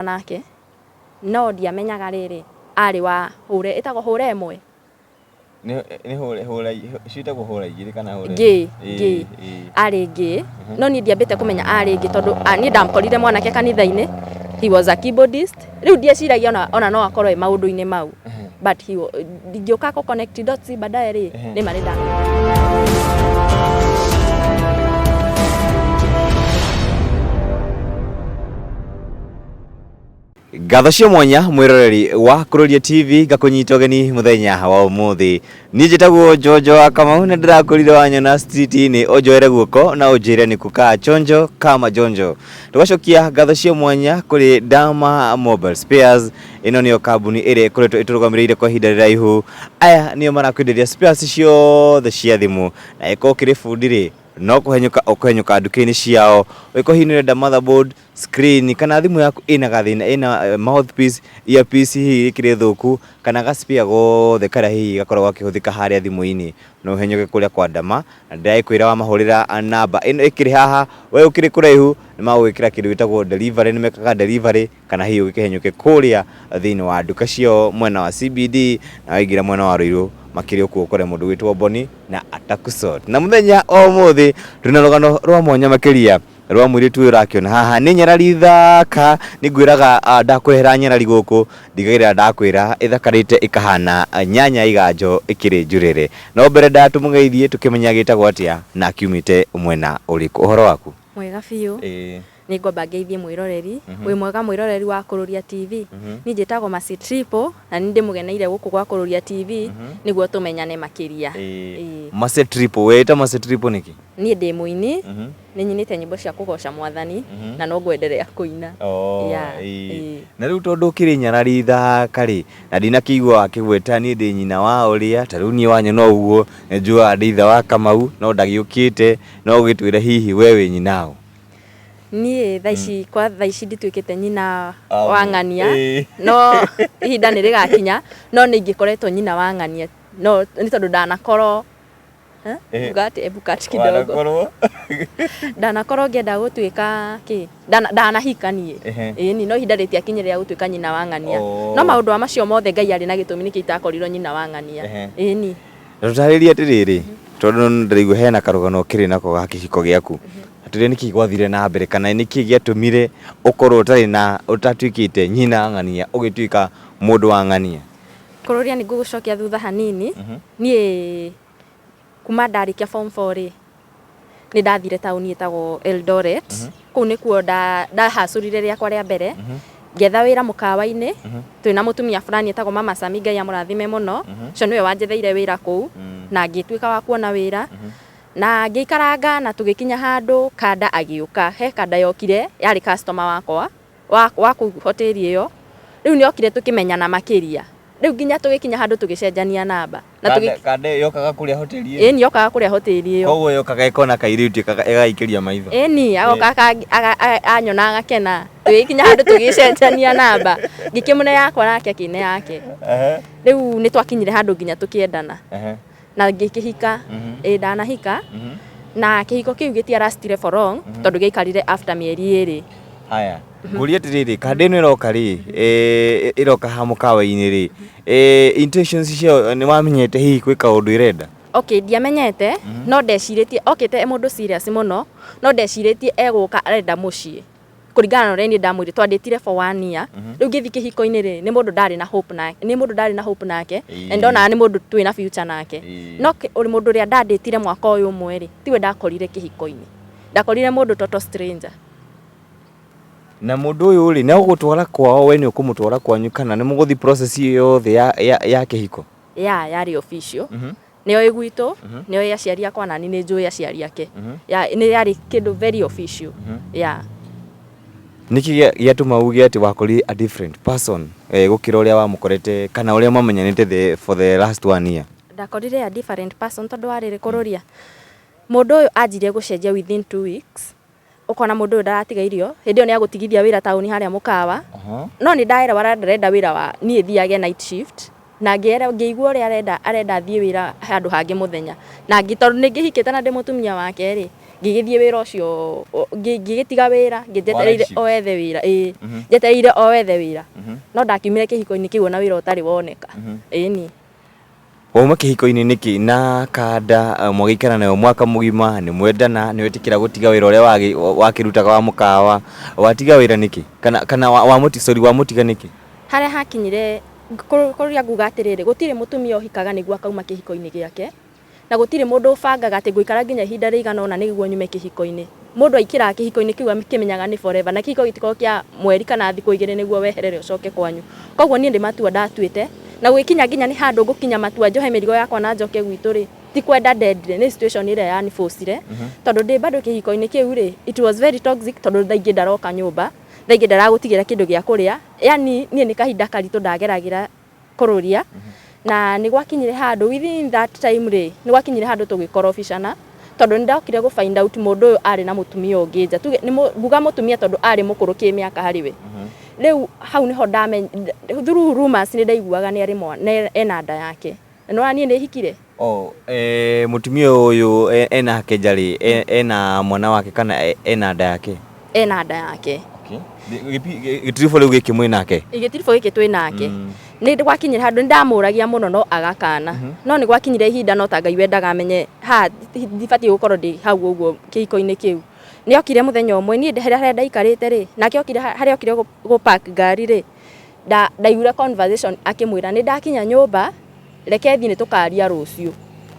Nake no ndiamenyaga rĩrĩ arĩ wa hũre ĩtagwo hũre ĩmwe. Nĩ hũra hũra ciĩtagwo hũra igĩrĩ kana hũra ngĩ ngĩ arĩ ngĩ no niĩ ndiambĩte kũmenya arĩ ngĩ tondũ niĩ ndamũkorire mwanake kanitha-inĩ, he was a keyboardist. Rĩu ndieciragia ona no akorwo e maũndũ-inĩ mau, but he ngĩũka kũ connect dots baadaye rĩ, nĩ ma nĩ nda Ngatho cia mwanya mwĩroreri wa Kũrũria TV, ngakũnyita ũgeni mũthenya wa ũmũthĩ. Niĩ njĩtagwo Njonjo wa Kamau na ndĩrakũrire wanyona street-inĩ ũnjoere guoko na ũnjĩre nĩ kũ chonjo kama jonjo. Tũgacokia ngatho cia mwanya kũrĩ Dama Mobile Spares. Ĩno nĩyo kambuni ĩrĩa ĩkoretwo ĩtũrũgamĩrĩire kwa ihinda rĩraihu. Aya nĩo marakwenderia spares ciothe cia thimũ, na ĩkorwo ũkĩrĩ bundi rĩ, no kũhenyũka ũkũhenyũka nduka-inĩ ciao. Ũngĩkorwo hihi nĩ ũrenda motherboard, screen, kana thimũ yaku ĩna gathĩna, ĩna mouthpiece, earpiece hihi ĩkĩrĩ thũku, kana ga spare gothe karĩa hihi gakoragwo gakĩhũthĩka harĩa thimũ-inĩ, no ũhenyũke kũrĩa kwa Dama. Na ndĩragĩkwĩra wamahũrĩra namba ĩno ĩkĩrĩ haha, we ũkĩrĩ kũraihu nĩ magũgwĩkĩra kĩndũ gĩtagwo delivery, nĩ mekaga delivery, kana hihi ũgĩkĩhenyũke kũrĩa thĩinĩ wa nduka ciao mwena wa CBD, na waingĩra mwena wa Ruiru makĩria ũkuo ũkore mũndũ gwĩtwo Boni na Atakusot. Na mũthenya o ũmũthĩ twĩna rũgano rwa mwanya makĩria rwa mũirĩtu ũyũ ũrakĩona haha. Nĩ nyarari thaka, nĩ ngwĩraga ndakũrehera nyarari gũkũ ndigagĩrĩra ndakwĩra ĩthakarĩte ĩkahana nyanya iganjo ĩkĩrĩ njũrĩrĩ. No mbere ndatũmũgeithie tũkĩmenya agĩtagwo atĩa na akiumĩte mwena ũrĩkũ. Ũhoro waku? Mwega biũ. Nĩ ngwamba ngeithie mwĩroreri. Wĩ mwega mwĩroreri wa Kũrũria TV. Niĩ njĩtagwo Mercy Triple na nĩ ndĩmũgeneire gũkũ gwa Kũrũria TV nĩguo tũmenyane makĩria. Ĩĩ. Mercy Triple, weĩta Mercy Triple nĩkĩ? Niĩ ndĩ mũini, nĩ nyinĩte nyĩmbo cia kũgoca Mwathani na no ngwenderea kũina. Yeah, ĩĩ. Na rĩu tondũ ũkĩrĩ nyarari thaka rĩ, na ndinakĩigua wakĩgweta niĩ ndĩ nyina wa ũrĩa, ta rĩu niĩ wanyona ũguo nĩ njugaga ndĩ ithe wa Kamau no ndagĩũkĩte, no ũgĩtwĩre hihi we wĩ nyina ũ? Niĩ thaa ici, kwa thaa ici ndituĩkĩte nyina wa ng'ania, no ihinda nĩ rĩgakinya, no nĩ ingĩkoretwo nyina wa ng'ania, no nĩ tondũ ndanakorwo, uga atĩa, hebu cut kidogo. Ndanakorwo ngĩenda gũtuĩka kĩ, ndanahika niĩ, ĩni, no ihinda rĩtiakinyire rĩa gũtuĩka nyina wa ng'ania. No maũndũ macio mothe Ngai arĩ na gĩtũmi nĩkĩo itakorirwo nyina wa ng'ania, ĩni. Na tũtarĩrie atĩrĩrĩ, tondũ ndĩraigua hena karũgano ũkĩrĩ nako ga kĩhiko gĩaku. Atĩrĩrĩ nĩkĩ gwathire na mbere kana nĩkĩ gĩatũmire ũkorwo ũtarĩ na ũtatuĩkĩte nyina wa ng'ania ũgĩtuĩka mũndũ wa ng'ania? Kũrũria nĩ ngũgũcokia thutha hanini, niĩ kuma ndarĩkia form four rĩ, nĩ ndathire taũni ĩtagwo Eldoret, kũu nĩkuo ndahacũrire rĩakwa rĩa mbere, ngĩetha wĩra mũkawa-inĩ, twĩna mũtumia fulani etagwo Mama Sami, Ngai amũrathime mũno, ũcio nĩwe wanjetheire wĩra kũu, na ngĩtuĩka wa kuona wĩra, na ngĩikaranga na tũgĩkinya handũ kanda agĩũka, he kanda yokire yarĩ customer wakwa, wa kũu hoteri ĩyo, rĩu nĩ okire tũkĩmenyana makĩria, rĩu nginya tũgĩkinya handũ tũgĩcenjania namba. Na tũgĩ Kanda ĩyo yokaga kũrĩa hoteli ĩyo? Ĩni, yokaga kũrĩa hoteli ĩyo. Koguo yokaga ĩkona kairĩtu ĩgagaikĩria maitho? Ĩni, agoka anyona agakena. Tũgĩkinya handũ tũgĩcenjania namba, ngĩkĩmũne yakwa nake akĩne yake. Rĩu nĩ twakinyire handũ nginya tũkĩendana. Na ngĩkĩhika. Ĩĩ ndanahika. Na kĩhiko kĩu gĩtia last-ire for long tondũ gĩaikarire after mĩeri 2. Haya, ngũrie atĩrĩrĩ, kanda ĩno ĩroka rĩ, ĩroka haha mũkawa-inĩ rĩ, intentions ciayo nĩ wamenyete hihi gwĩ kaũndũ ĩrenda? Okay, ndiamenyete, no ndecirĩtie, okĩte e mũndũ serious mũno, no ndecirĩtie egũka arenda mũciĩ. Kũringana na ũrĩa niĩ ndamwĩrire, twandĩtire for one year, rĩu ngĩthiĩ kĩhiko-inĩ rĩ, nĩ mũndũ ndarĩ na hope nake, nĩ mũndũ ndarĩ na hope nake, na nĩndonaga nĩ mũndũ twĩna future nake. No mũndũ ũrĩa ndandĩtire mwaka ũyũ ũmwe rĩ, tiwe ndakorire kĩhiko-inĩ. Ndakorire mũndũ total stranger. Na mũndũ ũyũ rĩ, nĩ egũgũtwara kwao, we nĩ ũkũmũtwara kwanyu kana nĩ mũgũthiĩ process ĩyo yothe ya kĩhiko? Yeah, yarĩ official. Nĩ oĩ gwitũ, nĩ oĩ aciari akwa na niĩ nĩ njũĩ aciari ake. Yeah, nĩ yarĩ kĩndũ very official. Yeah. Nĩkĩ gĩatũma uge atĩ wakorire a different person gũkĩra ũrĩa wamũkorete kana ũrĩa mwamenyanĩte for the last one year? Ndakorire a different person tondũ wa rĩrĩ, kũrũria, mũndũ ũyũ anjirie gũcenjia within 2 weeks. Ũkona mũndũ ũyũ ndaratiga irio, hĩndĩ ĩyo nĩ agũtigithia wĩra taũni harĩa mũkawa. No nĩ ndaerewa ndarenda wĩra wa niĩ thiage night shift, na ngĩigua ũrĩa arenda, arenda thiĩ wĩra handũ hangĩ mũthenya. Na tondũ nĩ ngĩhikĩte na ndĩ mũtumia wake rĩ, Ngĩgĩthiĩ wĩra ũcio, ngĩgĩtiga wĩra ngĩnjetereire night shift? O ethe wĩra, ĩĩ, njetereire o ethe wĩra, no ndakiumire kĩhiko-inĩ kĩu ona wĩra ũtarĩ woneka, ĩni. Wauma kĩhiko-inĩ nĩkĩ na kanda mwagĩikara nayo mwaka mũgima, nĩ mwendana, nĩ wetĩkĩra gũtiga wĩra ũrĩa wakĩrutaga wa mũkawa, watiga wĩra nĩkĩ? Kana sorry, wamũtiga nĩkĩ? Harĩa hakinyire kũrĩa nguga atĩrĩrĩ, gũtirĩ mũtumia ũhikaga nĩguo akauma kĩhiko-inĩ gĩake, na gũtirĩ mũndũ ũbangaga atĩ ngũikara nginya ihinda rĩigana ũna nĩguo nyume kĩhiko-inĩ. Mũndũ aikĩraga kĩhiko-inĩ kĩu akĩmenyaga nĩ forever, na kĩhiko gĩtikoragwo kĩa mweri kana thikũ 2 nĩguo weherere ũcoke kwanyu. Koguo niĩ nĩ matua ndatuĩte, na gũgĩkinya nginya nĩ handũ ngũkinya matua njohe mĩrigo yakwa na njoke gwitũ rĩ, ti kwenda ndendire, nĩ situation ĩrĩa yanibũcire, tondũ ndĩ bado kĩhiko-inĩ kĩu rĩ, it was very toxic, tondũ thaa ingĩ ndaroka nyũmba, thaa ingĩ ndaragũtigĩra kĩndũ gĩa kũrĩa, yani niĩ nĩ kahinda karitũ ndageragĩra kũrũria. Na nĩ gwakinyire handũ within that time rĩ, nĩ gwakinyire handũ tũgĩkorobicana, tondũ nĩ ndokire gũ find out mũndũ ũyũ arĩ na mũtumia ũngĩ nja. Tuge nĩ nguga mũtumia tondũ arĩ mũkũrũ kĩmĩaka harĩ we. Rĩu hau nĩho ndamenya through rumors, nĩ ndaiguaga nĩ arĩ mwana, ena nda yake, na nĩwona niĩ nĩ hikire. Oh, mũtumia ũyũ enake nja rĩ, ena mwana wake kana ena nda yake? Ena nda yake. Okay. Gĩtiribũ rĩu gĩkĩ mwĩ nake? Gĩtiribũ gĩkĩ twĩ nake. Nĩ gwakinyire handũ nĩ ndamũragia mũno no agakana, no nĩ gwakinyire ihinda no ta Ngai wendaga amenye ha ndibatiĩ gũkorwo ndĩ hau ũguo kĩhiko-inĩ kĩu. Nĩ okire mũthenya ũmwe, niĩ harĩa ndaikarĩte rĩ, nake okire harĩa okire gũ park ngari rĩ, ndaiguire conversation akĩmwĩra, "Nĩ ndakinya nyũmba, reke thiĩ, nĩ tũkaria rũciũ,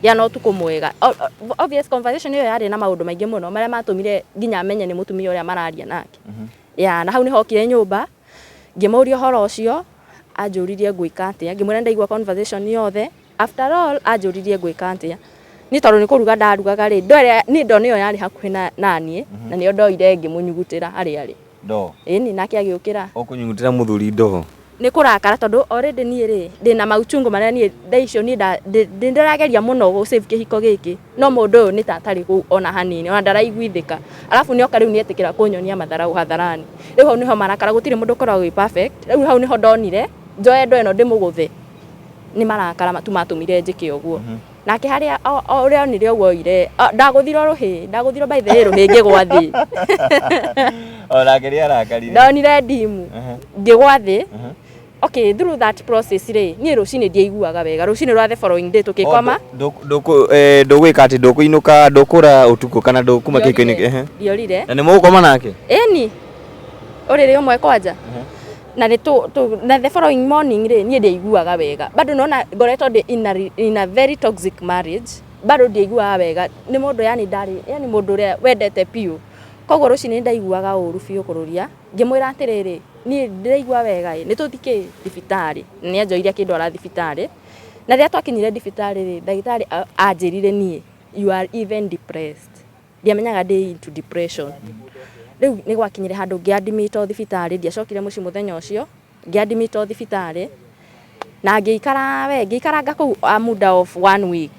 gĩa na ũtukũ mwega." Obvious conversation ĩyo yarĩ na maũndũ maingĩ mũno marĩa matũmire nginya menye nĩ mũtumia ũrĩa mararia nake. Ya na hau nĩho okire nyũmba, ngĩmũria ũhoro ũcio, anjũririe ngwĩka atĩa, ngĩmwĩra ndaigua conversation yothe. After all, anjũririe ngwĩka atĩa, niĩ tondũ nĩ kũruga ndarugaga rĩ, ndo ĩrĩa niĩ ndo nĩyo yarĩ hakuhĩ na niĩ, na nĩyo ndoire ngĩmũnyugutĩra harĩa arĩ. Ndoo? Ĩni, nake agĩũkĩra. Ũkũnyugutĩra mũthuri ndoo? Nĩ kũrakara, tondũ already niĩ rĩ, ndĩna mauchungu marĩa niĩ thaa icio niĩ ndĩrageria mũno gũ save kĩhiko gĩkĩ, no mũndũ ũyũ nĩ ta atarĩ kũu ona hanini, ona ndaraiguithĩka. Arabu nĩoka rĩu nĩetĩkĩra kũnyonia matharau hadharani. Rĩu hau nĩho marakara, gũtirĩ mũndũ ũkoragwo wĩ perfect. Rĩu hau nĩho ndonire njoe ndoo ĩno ndĩmũgũthe, nĩ marakara tu matũmire njĩke ũguo. Nake harĩa o ũrĩa onire ũguo oire, ndagũthirwo rũhĩ, ndagũthirwo by the way rũhĩ ngĩgwa thĩ. Onake nĩ arakarire. Ndonire ndimu ngĩgwa thĩ. Okay, through that process rĩ, niĩ rũcinĩ ndiaiguaga wega, rũcinĩ rwa the following day tũkĩkoma. Ndũgwĩka atĩ ndũkũinũka, ndũkũra ũtukũ kana ndũkuma kĩhiko-inĩ? Ndiorire. Na nĩ mũgũkoma nake? Ĩni, ũrĩrĩ ũmwe kwanja. Na nĩ tũ na the following morning rĩ, niĩ ndiaiguaga wega bado, nona ngoretwo ndĩ in a very toxic marriage, bado ndiaiguaga wega nĩ mũndũ, yani ndarĩ, yani mũndũ ũrĩa wendete biũ. Koguo rũcinĩ ndaiguaga ũru biũ kũrũria, ngĩmwĩra atĩrĩrĩ, "Niĩ ndĩraigua wega ĩ, nĩ tũthiĩ thibitarĩ." Nĩ anjoire akĩndwara thibitarĩ, na rĩrĩa twakinyire thibitarĩ rĩ, ndagĩtarĩ anjĩrire niĩ, "You are even depressed." Ndiamenyaga ndĩ into depression. Rĩu nĩ gwakinyire handũ ngĩadmitwo thibitarĩ, ndiacokire mũciĩ mũthenya ũcio, ngĩadmitwo thibitarĩ na ngĩikara we ngĩikaranga kũu a muda of one week,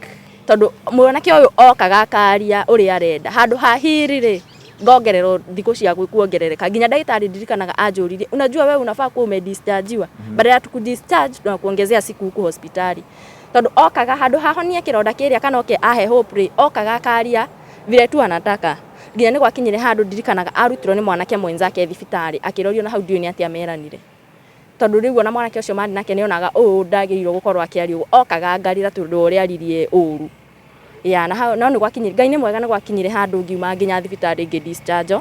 tondũ mwanake ũyũ okaga akaria ũrĩa arenda, handũ ha hiri rĩ, ngongererwo thikũ cia kuongerereka, nginya ndagĩtarĩ ndirikanaga anjũririe, "Unajua wewe unafaa kuwa umedischargiwa, badala ya tukudischarge tunakuongezea siku huku hospitali," tondũ okaga handũ hahonie kĩronda kĩrĩa kana oke ahe hope rĩ, okaga akaria vile tu anataka. Nginya nĩ gwakinyire handũ ndirikanaga arutirwo nĩ mwanake mwenzake thibitarĩ akĩrorio, na hau ndiũĩ nĩ atĩa meranire, tondũ rĩu ona mwanake ũcio marĩ nake nĩonaga ũyũ ndagĩrĩirwo gũkorwo akĩaria ũguo, okaga ngarĩra tondũ wa ũrĩa aririe ũru. Ya na hau no nĩ gwakinyire, Ngai nĩ mwega, nĩ gwakinyire handũ ngiuma nginya thibitarĩ, ngĩ discharge,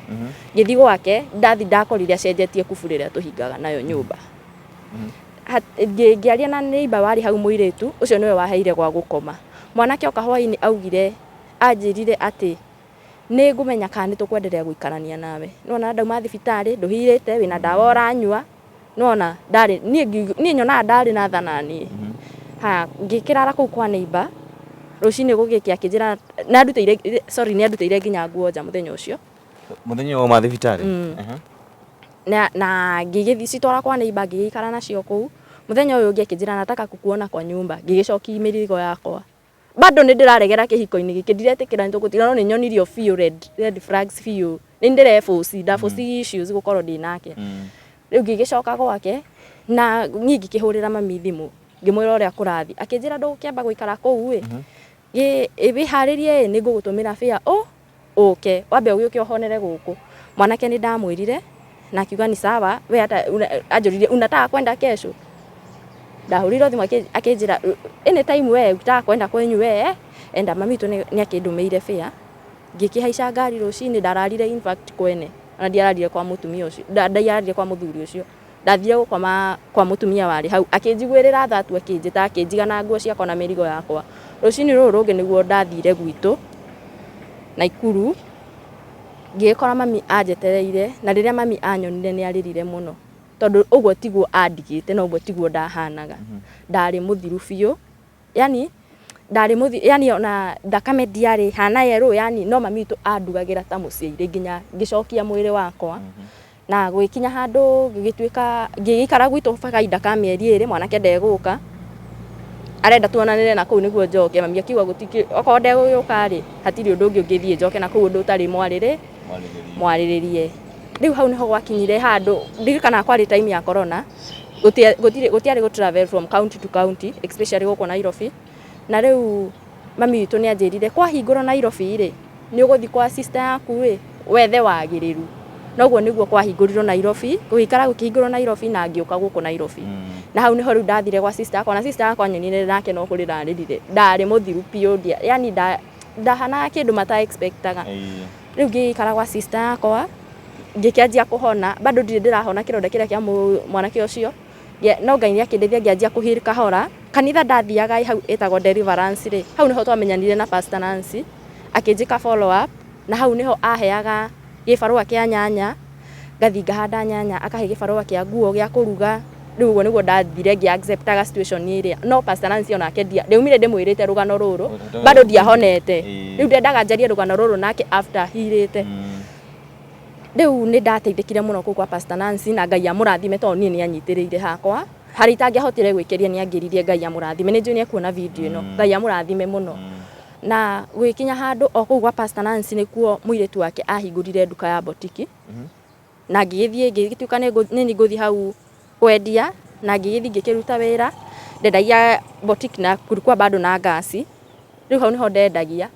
ngĩthiĩ gwake. Ndathi ndakorire acenjetie kuburi ĩrĩa tũhingaga nayo nyũmba. Ngĩaria na neighbor warĩ hau, mũirĩtu ũcio nĩwe waheire gwa gũkoma. Mwanake oka hwainĩ augire, anjĩrire atĩ nĩ ngũmenya kana nĩ tũkwenderea gũikarania nawe, nĩwona ndauma thibitarĩ ndũhirĩte, wĩna ndawa ũranyua, nĩwona ndarĩ niĩ nyonaga ndarĩ na tha naniĩ. Haya, ngĩkĩrara kũu kwa neighbor. Rũcinĩ gũgĩkĩa akĩnjĩra nĩ andutĩire, sorry, nĩ andutĩire nginya nguo nja mũthenya ũcio. Mũthenya ũyũ wa thibitarĩ? Mm. Na ngĩgĩthiĩ citwara kwa neighbor, ngĩgĩikara nacio kũu. Mũthenya ũyũ ũngĩ akĩnjĩra, "Nataka kukuona kwa nyumba." Ngĩgĩcokia mĩrigo yakwa, bado nĩ ndĩraregera kĩhiko-inĩ gĩkĩ, ndiretĩkĩra nĩ tũgũtigana, no nĩ nyonirio biũ red flags biũ, nĩ ndĩrebũci ndabũci issues gũkorwo ndĩ nake. Rĩu ngĩgĩcoka gwake na niĩ ngĩkĩhũrĩra mami thimũ, ngĩmwĩra ũrĩa kũrathiĩ, akĩnjĩra, "Ndũgũkĩamba gũikara kũu ĩ, wĩharĩrie ĩ, nĩ ngũgũtũmĩra fare ũ Ũke wambe ũgĩũke ũhonere gũkũ. Mwanake nĩ ndamwĩrire na akiuga ni sawa we hata anjũririe unataka kwenda kesho. Ndahũrĩirwo thimũ akĩnjĩra anytime we ukitaka kwenda kwenyu we enda. Mami witũ nĩ akĩndũmĩire fare, ngĩkĩhaica ngari rũcinĩ. Ndararire in fact kwene, ona ndiararire kwa mũtumia ũcio, ndiararire kwa mũthuri ũcio. Ndathire gũkoma kwa mũtumia warĩ hau, akĩnjiguĩrĩra tha tu, akĩnjĩta, akĩnjiga na nguo ciakwa na mĩrigo yakwa. Rũcinĩ rũrũ rũngĩ nĩguo ndathire gwitũ Naikuru, ngĩgĩkora mami anjetereire, na rĩrĩa mami anyonire nĩ arĩrire mũno, tondũ ũguo tiguo andigĩte na ũguo tiguo ndahanaga. Ndarĩ mũthiru biũ, yani ndarĩ mũthi, yani ona thakame ndiarĩ hana yerũ yani, no mami witũ andugagĩra ta mũciairĩ nginya ngĩcokia mwĩrĩ wakwa. Na gũgĩkinya handũ gĩgĩtuĩka ngĩgĩikara gwitũ kahinda ka mĩeri 2, mwanake ndegũka, arenda tuonanĩre na kũu nĩguo njoke. Mami akiuga gũtikĩ, okorwo ndegũgĩũka rĩ, hatirĩ ũndũ ũngĩ ũngĩthiĩ njoke na kũu ũndũ ũtarĩ mwarĩrĩrie. Rĩu hau nĩho gwakinyire handũ ndirikanaga kwarĩ time ya corona, gũtiarĩ gũ travel from county to county, especially gũkũ Nairobi. Na rĩu mami witũ nĩ anjĩrire kwahingũrwo Nairobi rĩ, nĩ ũgũthiĩ kwa sister yaku rĩ, wethe wagĩrĩru. Na ũguo nĩguo kwahingũrirwo Nairobi, gũgĩikara gũkĩhingũrwo Nairobi na ngĩũka gũkũ Nairobi. Na hau nĩho rĩu ndathire gwa sister yakwa, na sister yakwa anyonire nake no kũrĩra arĩrire. Ndarĩ mũthiru biũ, yani ndahanaga kĩndũ mata expectaga. Rĩu ngĩgĩikara gwa sister yakwa, ngĩkĩanjia kũhona, bado ndirĩ ndĩrahona kĩronda kĩrĩa kĩa mwanake ũcio. No Ngai nĩ akĩndeithia ngĩanjia kũ heal kahora. Kanitha ndathiaga ĩ hau ĩtagwo Deliverance rĩ, hau nĩho twamenyanire na Pastor Nancy, akĩnjĩka follow up, na hau nĩho aheaga gĩbarũa kĩa nyanya, ngathiĩ ngahanda nyanya, akahe gĩbarũa kĩa nguo gĩa kũruga. Rĩu ũguo nĩguo ndathire ngĩ acceptaga situation ĩrĩa. No Pastor Nancy onake ndaumire ndĩmwĩrĩte rũgano rũrũ, bado ndiahonete. Rĩu ndendaga njarie rũgano rũrũ nake after healĩte. Rĩu nĩ ndateithĩkire mũno kũu kwa Pastor Nancy, na Ngai amũrathime, tondũ niĩ nĩ anyitĩrĩire hakwa harĩa itangĩahotire gwĩkĩria, nĩ angĩririe. Ngai amũrathime, nĩ njũĩ nĩ ekuona video ĩno. Ngai amũrathime mũno. Na gũgĩkinya handũ o kũu gwa Pastor Nancy nĩkuo mũirĩtu wake ahingũrire nduka ya botiki, na ngĩgĩthiĩ ngĩgĩtuĩka nĩ niĩ ngũthiĩ hau kwendia, na ngĩgĩthiĩ ngĩkĩruta wĩra. Ndendagia botiki na kulikuwa bado na ngasi. Rĩu hau nĩho ndendagia,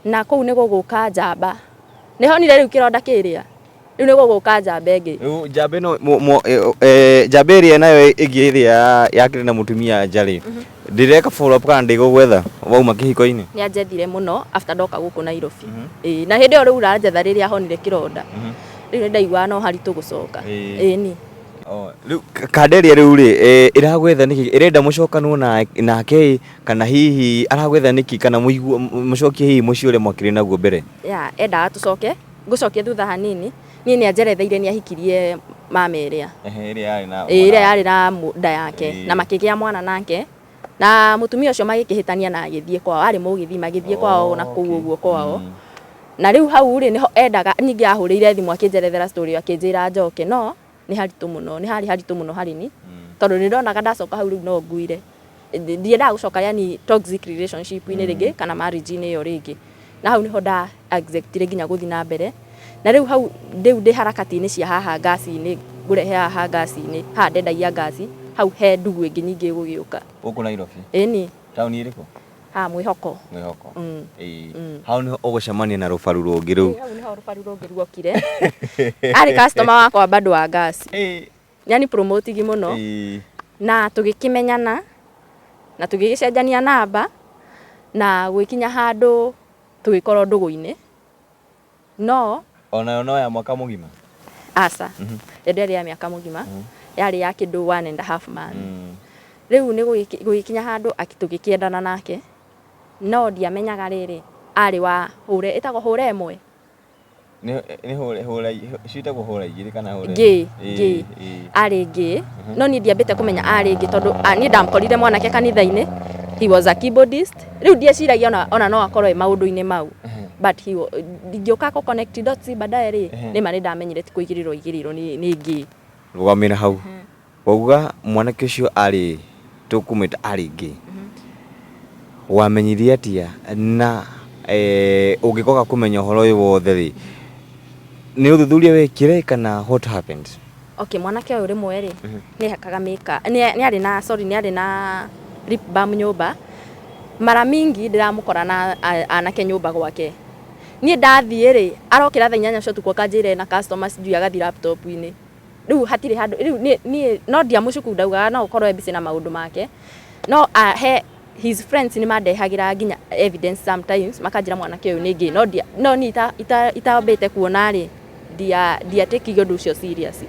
na kũu nĩ gũgũka njamba, nĩ honire rĩu kĩronda kĩrĩa, rĩu nĩ gũgũka njamba ĩngĩ. Rĩu njamba ĩno njamba ĩrĩa nayo ĩngĩ ĩrĩa yakĩrĩ na mũtumia nja rĩ, ndĩreka follow up kana ndĩgũgwetha wauma kĩhiko-inĩ? Nĩ anjethire mũno after ndoka gũkũ Nairobi. Ĩĩ, na hĩndĩ ĩyo rĩu ũranjetha rĩrĩa honire kĩronda, rĩu nĩ ndaiguaga no haritũ gũcoka. Ĩĩ ni. Oh, rĩu kanda ĩrĩa rĩu rĩ ĩragwetha nĩkĩ? Ĩrenda mũcokanwo nake ĩ, kana hihi aragwetha nĩkĩ, kana mũcokie hihi mũciĩ ũrĩa mwakĩrĩ naguo mbere? Ya, endaga tũcoke. Ngũcokie thutha hanini, niĩ nĩ anjeretheire nĩ ahikirie mama ĩrĩa Ĩrĩa yarĩ na ĩrĩa yarĩ na nda yake, na makĩgĩa mwana nake na mũtumia ũcio, magĩkĩhĩtania na agĩthiĩ kwao, arĩ mũgĩthii, magĩthiĩ kwao na kũu ũguo kwao. Na rĩu hau rĩ, nĩho endaga ningĩ ahũrĩire thimũ akĩnjerethera story ĩyo, akĩnjĩra njoke, no nĩ haritũ mũno, nĩ harĩ haritũ mũno harĩ ni, tondũ nĩ ndonaga ndacoka hau rĩu no nguire. Ndiendaga gũcoka yani toxic relationship-inĩ rĩngĩ kana marriage-inĩ ĩyo rĩngĩ. Na hau nĩho nda acceptire nginya gũthiĩ na mbere. Na rĩu hau rĩu ndĩ harakati-inĩ cia haha ngasi-inĩ, ngũrehe haha ngasi-inĩ, haha ndendagia ngasi, hau he ndugu ĩngĩ ningĩ ĩgũgĩũka. Gũkũ Nairobi? Ĩni. Taũni ĩrĩkũ? Haha Mwĩhoko. Mwĩhoko. Hau nĩho ũgũcemania na rũbaru rũngĩ rũu? Hau nĩho rũbaru rũngĩ ruokire, arĩ customer wakwa bado wa ngasi, yani promotigi mũno, na tũgĩkĩmenyana na tũgĩgĩcenjania namba, na gũgĩkinya handũ tũgĩkorwo ndũgũ-inĩ, no Onayo no ya mwaka mũgima? Aca, ĩyo ndĩarĩ ya mĩaka mũgima, yarĩ ya kĩndũ 1.5 month. Rĩu nĩ gũgĩkinya handũ tũgĩkĩendana nake, no ndiamenyaga rĩrĩ arĩ wa hũre ĩtagwo hũra ĩmwe. Nĩ hũra hũra, ciĩtagwo hũra igĩrĩ kana hũra ngĩ ngĩ arĩ ngĩ, no niĩ ndiambĩte kũmenya arĩ ngĩ, tondũ niĩ ndamũkorire mwanake kanitha-inĩ, he was a keyboardist. Rĩu ndieciragia ona no akorwo e maũndũ-inĩ mau, but ngĩũka kũ connect dots baadaye rĩ, nĩma nĩ ndamenyire ti kũigĩrĩrwo igĩrĩirwo nĩ ngĩ. Rũgamĩra hau. Wauga mwanake ũcio arĩ, tũkũmwĩta arĩ ngĩ, wamenyire atĩa? Na ũngĩkoka kũmenya ũhoro ũyũ wothe rĩ, nĩ ũthuthuria wekire kana what happened? Okay, mwanake ũyũ rĩmwe rĩ, nĩ ehakaga makeup, nĩ arĩ na, sorry, nĩ arĩ na lip balm nyũmba. Mara mingi ndĩramũkora na anake nyũmba gwake. Niĩ ndathiĩ rĩ, arokĩra thaa 8 cia ũtukũ akanjĩra ena customer, sijui agathiĩ laptop-inĩ. Rĩu hatirĩ handũ rĩu niĩ no ndiamũcuku, ndaugaga no ũkorwo e busy na maũndũ make. No he his friends nĩ mandehagĩra nginya evidence sometimes, makanjĩra mwanake ũyũ nĩ gay, no ndia no niĩ itambĩte kuona rĩ, ndiatakire ũndũ ũcio serious.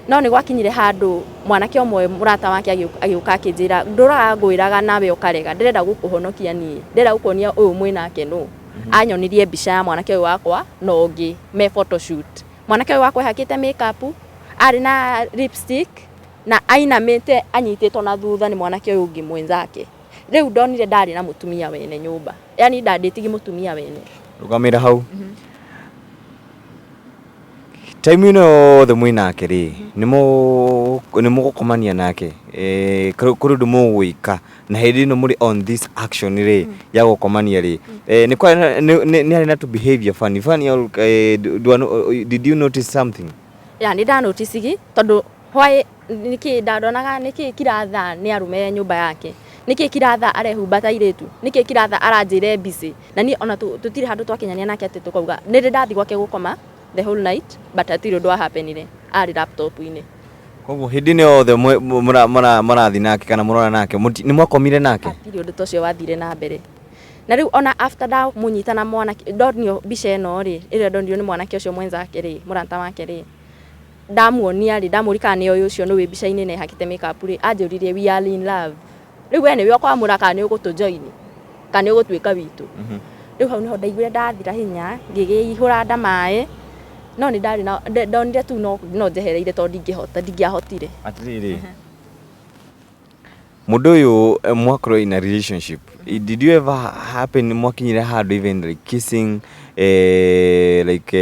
No nĩ gwakinyire handũ mwanake ũmwe mũrata wake agĩũka akĩnjĩra, "Ndũraga ngwĩraga nawe ũkarega, ndĩrenda gũkũhonokia niĩ, ndĩrenda gũkuonia ũyũ mwĩnake nũ." Anyonirie mbica ya mwanake ũyũ wakwa na ũngĩ me photoshoot. Mwanake ũyũ wakwa ehakĩte makeup, arĩ na lipstick na ainamĩte anyitĩtwo na thutha nĩ mwanake ũyũ ũngĩ mwenzake. Rĩu ndonire ndarĩ na mũtumia wene nyũmba, yani ndandĩtigi mũtumia wene. Rũgamĩra hau. Time ĩno yothe mwĩ nake rĩ, nĩ mũgũkomania nake, kũrĩ ũndũ mũgwĩka, na hĩndĩ ĩno mũrĩ on this action rĩ ya gũkomania rĩ, nĩ kwarĩ nĩ arĩ na tũ behavior funny funny or did you notice something? Ya, nĩ ndanoticigi, tondũ why, nĩkĩ ndandonaga, nĩkĩ kiratha nĩ arũme nyũmba yake, nĩkĩ kiratha arehumba ta airĩtu, nĩkĩ kiratha aranjĩra busy, na niĩ ona tũtirĩ handũ twakinyania nake atĩ tũkauga nĩ rĩ ndathiĩ gwake gũkoma the whole night, but hatirĩ ũndũ wa happenire, arĩ laptop-inĩ. Koguo hĩndĩ ĩno yothe mũrathiĩ nake kana mũrona nake, nĩ mwakomire nake? Hatirĩ ũndũ ta ũcio wathire na mbere. Na rĩu ona after ndamũnyita na mwanake, ndonio mbica ĩno rĩ, ĩrĩa ndonirio nĩ mwanake ũcio mwenzake rĩ, mũrata wake rĩ, ndamuonia rĩ, ndamũria kana nĩ oĩ ũcio nĩ wĩ mbica-inĩ na ehakĩte makeup rĩ, anjũririe, "We are in love, rĩu we nĩwe ũkwamũra kana nĩ ũgũtũ join kana nĩ ũgũtuĩka witũ." Rĩu hau nĩho ndaiguire ndathira hinya, ngĩgĩihũra nda maĩ, no nĩ ndarĩ na ndonire tu no njehereire, tondũ ndingĩhota, ndingĩahotire. Atĩrĩrĩ, mũndũ ũyũ mwakorwo in a relationship, did you ever happen mwakinyire handũ even like kissing, like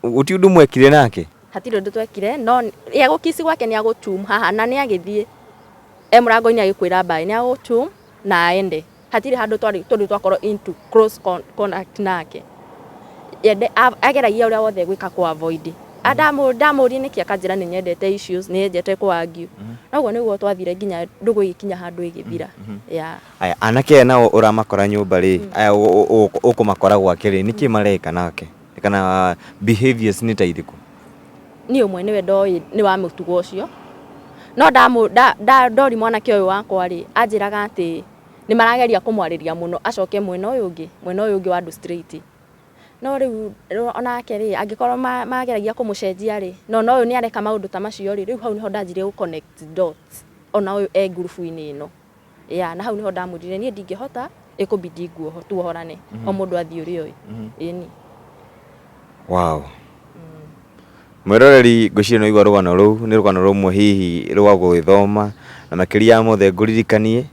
gũtirĩ ũndũ mwekire nake? Hatirĩ ũndũ twekire, no ye gũkici gwake nĩ agũtum haha na nĩ agĩthiĩ e mũrango-inĩ agĩkwĩra bye, nĩ agũtum na aende. Hatirĩ handũ twarĩ tondũ twakorwo into close contact nake. Yende ageragia ũrĩa wothe gwĩka kũ avoid. Ndamũria nĩkĩ, akanjĩra nĩ nyendete issues, nĩ nyendete kũ argue. Noguo nĩguo twathire nginya ndũgũ ĩgĩkinya handũ ĩgĩthira, yeah. Aya anake aya nao ũramakora nyũmba rĩ, aya ũkũmakora gwake rĩ, nĩkĩ mareka nake, kana behaviors nĩ ta irĩkũ? Niĩ ũmwe nĩwe ndoĩ nĩ wa mũtugo ũcio, no ndori mwanake ũyũ wakwa rĩ, anjĩraga atĩ nĩ marageria kũmwarĩria mũno acoke mwena ũyũ ũngĩ, mwena ũyũ ũngĩ wa andũ straight. No rĩu onake rĩ, angĩkorwo mageragia kũmũcenjia rĩ, no ũyũ nĩ areka maũndũ ta macio rĩ, rĩu hau nĩho ndanjirie gũ connect dots, ona ũyũ e ngurubu-inĩ ĩno ya. Na hau nĩho ndamwĩrire niĩ ndingĩhota, ĩkũbidi nguoho tuohorane, o mũndũ athiĩ ũrĩa ũĩ, ĩni. Wow. Mwĩroreri, ngwĩciria nĩ waigua rũgano rũu, nĩ rũgano rũmwe hihi rwa gũgĩthoma, na makĩria ya mothe ngũririkanie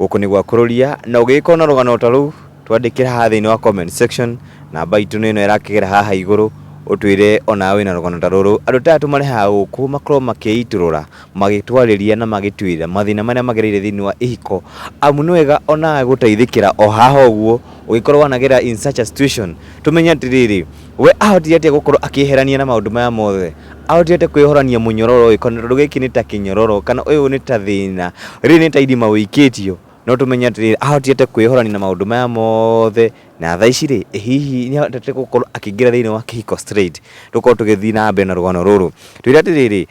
gũkũ nĩ gwa kũrũria, na ũngĩgĩkorwo na rũgano ta rũu, twandĩkĩre haha thĩinĩ wa comment section. Namba itũ nĩ ĩno ĩrakĩgera haha igũrũ, ũtwĩre onawe wĩna rũgano ta rũrũ. Andũ ta aya tũmarehaga gũkũ makorwo makĩitũrũra, magĩtwarĩria na magĩtwĩra mathĩna marĩa magereire thĩinĩ wa ihiko, amu nĩ wega onawe gũteithĩkĩra o haha ũguo ũgĩkorwo wanagera in such a situation, tũmenye atĩrĩrĩ, we ahotire atĩa gũkorwo akĩeherania na maũndũ maya mothe, ahotire atĩa kwĩhorania mũnyororo ũyũ, kana tondũ gĩkĩ nĩ ta kĩnyororo, kana ũyũ nĩ ta thĩna, rĩrĩ nĩ ta irima wĩikĩtio, no tũmenye atĩrĩrĩ, ahotire atĩa kwĩhorania na maũndũ maya mothe, na thaa ici rĩ, hihi nĩ ahotete gũkorwo akĩingĩra thĩinĩ wa kĩhiko straight? Tũkorwo tũgĩthiĩ na mbere na rũgano rũrũ, twĩre atĩrĩrĩ,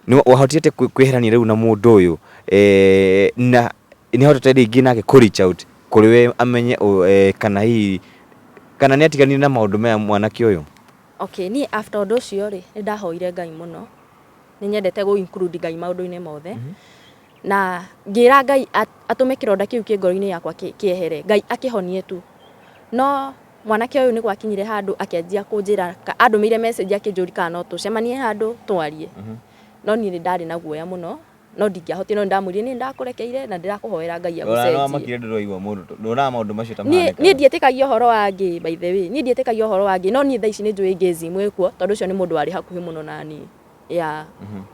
nĩ wahotire atĩa kwĩherania rĩu na mũndũ ũyũ, na nĩ ahotete rĩngĩ nake kũ reach out kũrĩ we amenye kana hihi kana nĩ atiganire na maũndũ maya mwanake ũyũ? Okay, niĩ after ũndũ ũcio rĩ, nĩ ndahoire Ngai mũno. Nĩ nyendete gũ include Ngai maũndũ-inĩ mothe. Na ngĩra Ngai atũme kĩronda kĩu kĩ ngoro-inĩ yakwa kĩehere. Ngai akĩhonie tu. No mwanake ũyũ nĩ gwakinyire handũ akĩanjia kũnjĩra, andũmĩire message akĩnjũria kana no tũcemanie handũ twarie. No niĩ nĩ ndarĩ na guoya mũno, no ndingĩahotire, no nĩ ndamwĩrire niĩ nĩ ndakũrekeire na ndĩrakũhoera Ngai agũcenjie. Wamakire ndũraigua mũndũ, ndonaga maũndũ macio ta niĩ ndiĩtĩkagia ũhoro wa ngĩ, by the way, niĩ ndiĩtĩkagia ũhoro wa ngĩ, no niĩ thaa ici nĩ njũĩ ngĩzimu ĩkuo, tondũ ũcio nĩ mũndũ warĩ hakuhĩ mũno na niĩ, yeah.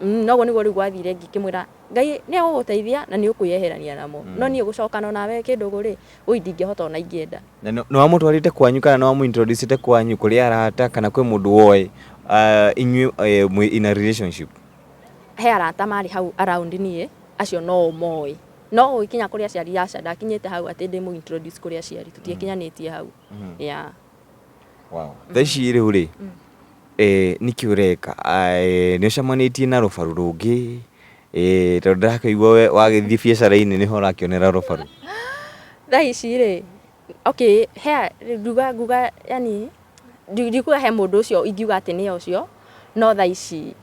Noguo nĩguo rĩu gwathire, ngĩkĩmwĩra Ngai nĩ egũgũteithia na nĩ ũkwĩyeherania namo, no niĩ gũcokana nawe kĩndũgũ rĩ, ũi ndingĩhota ona ingĩenda. Na nĩ wamũtwarĩte kwanyu kana nĩ wamũ-introduce kwanyu kũrĩ arata kana kwĩ mũndũ woĩ inyuĩ mwĩ in a relationship? He arata marĩ hau around niĩ, acio no moĩ, no gũgĩkinya kũrĩ aciari, aca, ndakinyĩte hau atĩ ndĩmũ introduce kũrĩ aciari, tũtiakinyanĩtie hau, yeah. Wow. Thaa ici rĩu rĩ, nĩkĩ ũreka? Nĩ ũcemanĩtie na rũbaru rũngĩ? Tondũ ndĩrakĩigua we wagĩthiĩ biacara-inĩ nĩho ũrakĩonera rũbaru. Thaa ici rĩ, okay, he nguga nguga yani ndikuga he mũndũ ũcio ingiuga atĩ nĩ ũcio, no thaa ici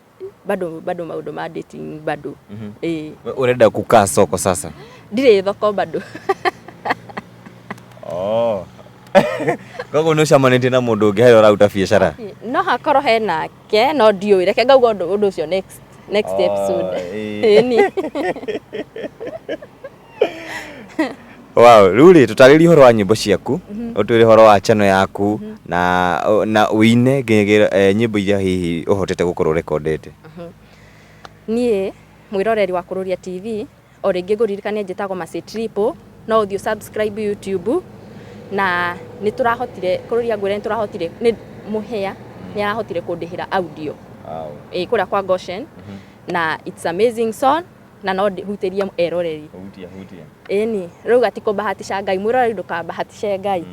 bado bado maũndũ ma dating bado. Ĩĩ. We ũrenda kukaa soko sasa? Ndirĩ thoko bado. Oh. Koguo nĩ ũcemanĩtie na mũndũ ũngĩ harĩa ũraruta biacara? No hakorwo henake no ndiũĩ, reke ngauga ũndũ ũcio next Oh, episode. Ĩĩ. Ĩni. Wow, rĩu rĩ, tũtarĩrie ũhoro wa nyĩmbo ciaku, ũtwĩre ũhoro wa channel yaku na ũine nginyagia nyĩmbo iria hihi ũhotete gũkorwo ũrekondete. Niĩ mwĩroreri wa Kũrũria TV, o rĩngĩ ngũririkanie njĩtagwo Mercy Triple, no ũthiĩ subscribe YouTube, na nĩ tũrahotire Kũrũria, ngwĩre nĩ tũrahotire, nĩ Mũhĩa nĩ arahotire kũndĩhĩra audio. Ĩĩ, kũrĩa kwa Goshen, na it's amazing song, na no ndĩhutĩrie eroreri. Hutia, hutia. Ĩni, rĩu gati kũbahatisha Ngai, mwĩroreri ndũkabahatishe Ngai.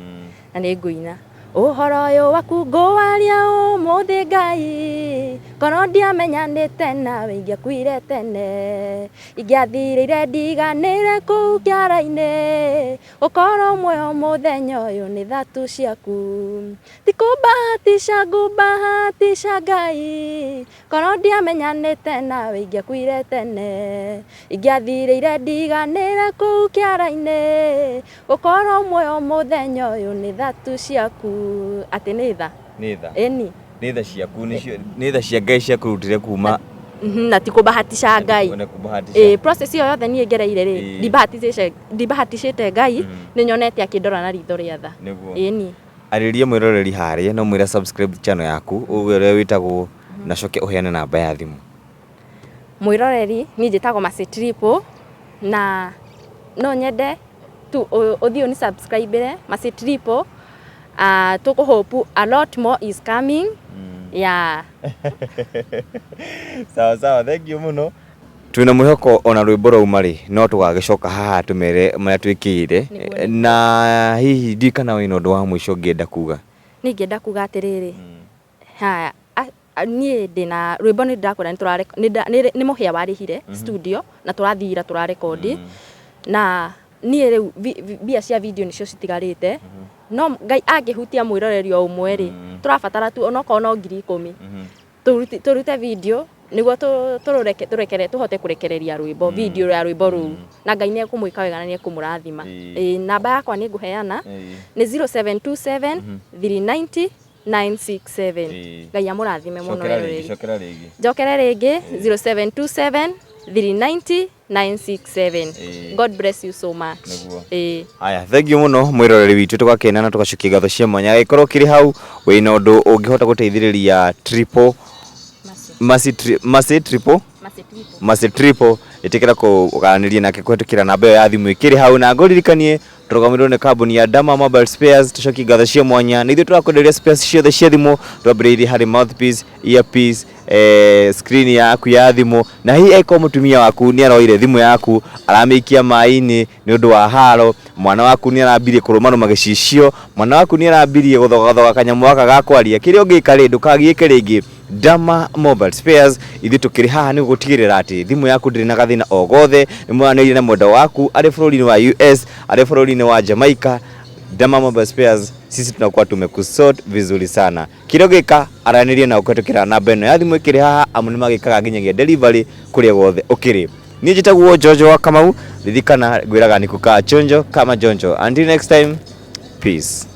Na nĩ ngũina. Ũhoro ũyũ waku ngũwaria ũmũthĩ Ngai, korwo ndiamenyanĩte nawe ingĩakuire tene, ingĩathirĩire ndiganĩre kũu kĩara-inĩ, gũkorwo muoyo mũthenya ũyũ nĩ thatu ciaku. Ti kũbahatisha ngũbahatisha Ngai, korwo ndiamenyanĩte nawe ingĩakuire tene, ingĩathirĩire ndiganĩre kũu kĩara-inĩ, gũkorwo muoyo mũthenya ũyũ nĩ thatu ciaku. Atĩ nĩ tha. Nĩ tha. Ĩni. Nĩ tha ciaku, nĩcio nĩ tha cia Ngai ciakũrutire kuma Na ti kũbahatisha Ngai. Na kũbahatisha. Ĩĩ, process ĩyo yothe niĩ ngereire rĩ, ndibahaticĩte Ngai, nĩ nyonete akĩndora na ritho rĩa tha. Nĩguo. Ĩni. Arĩria mwĩroreri harĩa no mwĩre subscribe channel yaku, uge ũrĩa wĩtagwo na coke ũheane namba ya thimũ. Mwĩroreri, niĩ njĩtagwo Mercy Triple, na no nyende tu ũthiĩ ũni subscribe Mercy Triple. Tũkũ hope a lot more is coming. Yeah. Sawa sawa, thank you mũno. Twĩna mwĩhoko ona rwĩmbo rwauma rĩ, no tũgagĩcoka haha tũmere marĩa twĩkĩire. Nĩguo. Na hihi ndiũĩ kana wĩna ũndũ wa mũico ũngĩenda kuga. Niĩ ingĩenda kuga atĩrĩrĩ, haya, niĩ ndĩna rwĩmbo, nĩ ndĩrakwĩra nĩ Mũhĩa warĩhire studio na tũrathiĩ ira tũrarekondi, na niĩ rĩu mbia cia video nĩcio citigarĩte, no Ngai angĩhutia mwĩroreri o ũmwe rĩ, tũrabatara tu onokorwo no 10,000 tũrute video nĩguo tũrũreke tũrekere tũhote kũrekereria rwĩmbo, video ya rwĩmbo rũu, na Ngai nĩ ekũmwĩka wega na nĩ ekũmũrathima. Ĩĩ, namba yakwa nĩ ngũheana nĩ 0727 390 967. Ngai amũrathime mũno eroreri. Cokera rĩngĩ. Njokere rĩngĩ, 0727 390 967. God bless you so much. Nĩguo. Ĩĩ. Haya, thank you mũno mwĩroreri witũ, tũgakena na tũgacokia ngatho cia mwanya. Agĩkorwo kĩrĩ hau wĩna ũndũ ũngĩhota gũteithĩrĩria Triple Mercy, Mercy Triple. Mercy Triple. Mercy Triple, ĩtĩkĩra kũganĩria nake kũhetũkĩra namba ĩyo ya thimũ ĩkĩrĩ hau, na ngũririkanie tũrũgamĩrĩirwo nĩ kambuni ya Dama Mobile Spares. Tũcokie ngatho cia mwanya, nĩ ithuĩ tũrakwenderia spares ciothe cia thimũ, twambĩrĩirie harĩ mouthpiece, earpiece, screen yaku ya thimũ, na hihi angĩkorwo mũtumia waku nĩ aroire thimũ yaku aramĩikia maĩ-inĩ nĩ ũndũ wa haro, mwana waku nĩ arambirie kũrũmarũma gĩcicio, mwana waku nĩ arambirie gũthogathoga kanyamũ gaka ga kwaria, kĩrĩa ũngĩka rĩ, ndũkagiĩke rĩngĩ. Dama Mobile Spares, ithuĩ tũkĩrĩ haha nĩ gũtigĩrĩra atĩ thimũ yaku ndĩrĩ na gathĩna o gothe, nĩ mwaranĩirie na mwendwa waku arĩ bũrũri-inĩ wa US, arĩ bũrũri-inĩ wa Jamaica. Dama Mobile Spares, sisi tunakuwa tumekusort vizuri sana. Kĩrĩa ũngĩka, aranĩria nao kũhetũkĩra namba ĩno ya thimũ ĩkĩrĩ haha, amu nĩ magĩkaga nginyagia delivery kũrĩa guothe ũkĩrĩ. Niĩ njĩtagwo George wa Kamau, ririkana ngwĩraga ni kukaa chonjo kama jonjo. Until next time, peace.